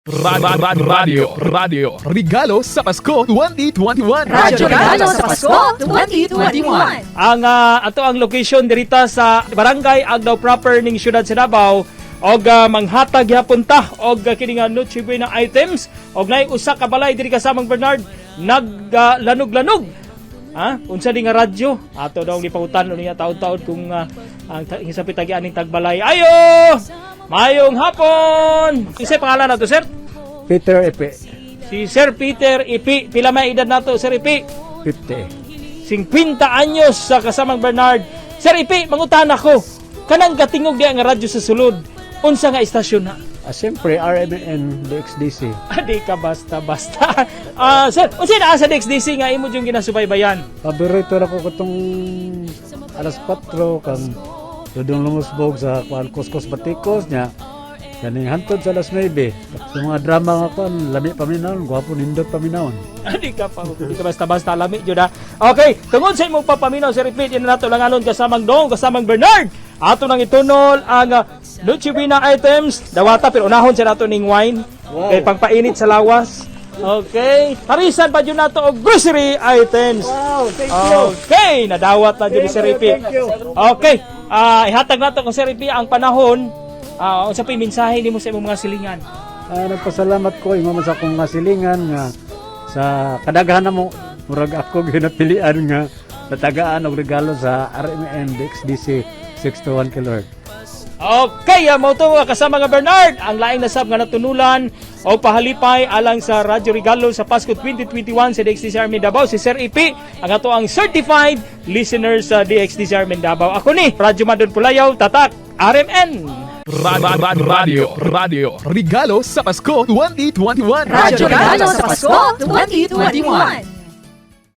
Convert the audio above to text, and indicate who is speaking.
Speaker 1: Radio, Radio, Regalo sa Pasko 2021.
Speaker 2: Radyo Regalo sa Pasko 2021.
Speaker 3: Ang ato ang location dirita sa Barangay Agdao proper ning siyudad sa Davao og manghatag gyapon ta og kini nga Noche Buena items og naay usa ka balay diri kasamang Bernard naglanog-lanog. Ha? Unsa ni nga radyo? Ato daw gipangutan niya taon-taon kung ang hisapit tagi aning tagbalay. Ayo! Mayong hapon! Unsay pangalan nato, sir?
Speaker 4: Peter Epe.
Speaker 3: Si Sir Peter Ipi. Pila may edad nato, Sir Ipi?
Speaker 4: 50.
Speaker 3: 50 anyos sa kasamang Bernard. Sir Ipi, mangutan ako. Kanang gatingog diya nga radyo sa sulod. Unsa nga istasyon na?
Speaker 4: Ah, siyempre, RMN DXDC.
Speaker 3: Adi ka basta-basta. Sir, unsa na sa DXDC nga imo yung ginasubaybayan?
Speaker 4: Paborito na ko katong alas 4 kang Dudong Lumusbog sa kuan Kuskos Batikos niya. Kaning hantod sa alas 9. Sa mga drama nga kuan, lami paminawon, gwapo nindot paminawon.
Speaker 3: Adi ka pa, di ka basta-basta lami jud ha. Okay, tungod sa imong papaminaw, Sir Ipi, na nato langanon kasamang Dong, kasamang Bernard. Ato nang itunol ang Noche Buena items. Dawata pero unahon sa nato ning wine.
Speaker 4: Wow.
Speaker 3: Kay pangpainit sa lawas. Okay, tarisan pa jud nato og grocery items.
Speaker 4: Wow, thank
Speaker 3: Okay, nadawat na jud ni Sir Ipi.
Speaker 4: Thank you.
Speaker 3: Okay, ihatag nato kung Sir Ipi ang panahon. Unsa pay mensahe nimo sa imong mga silingan?
Speaker 4: Nagpasalamat ko ingon man sa akong nga silingan nga sa kadaghan na mo murag ako ginapilian nga natagaan og regalo sa RMN DXDC 6 to 1 kilohertz.
Speaker 3: Okay, mao to mga kasama nga Bernard, ang laing nasab nga natunulan o pahalipay alang sa Radyo Regalo sa Pasko 2021 sa DXDC Army Davao si Sir Ipi, ang ato ang certified listener sa DXDC Army Davao. Ako ni Radyo Madon Pulayaw, Tatak RMN.
Speaker 1: Radio, Radio, Regalo sa Pasko 2021.
Speaker 2: Radyo Regalo sa Pasko 2021.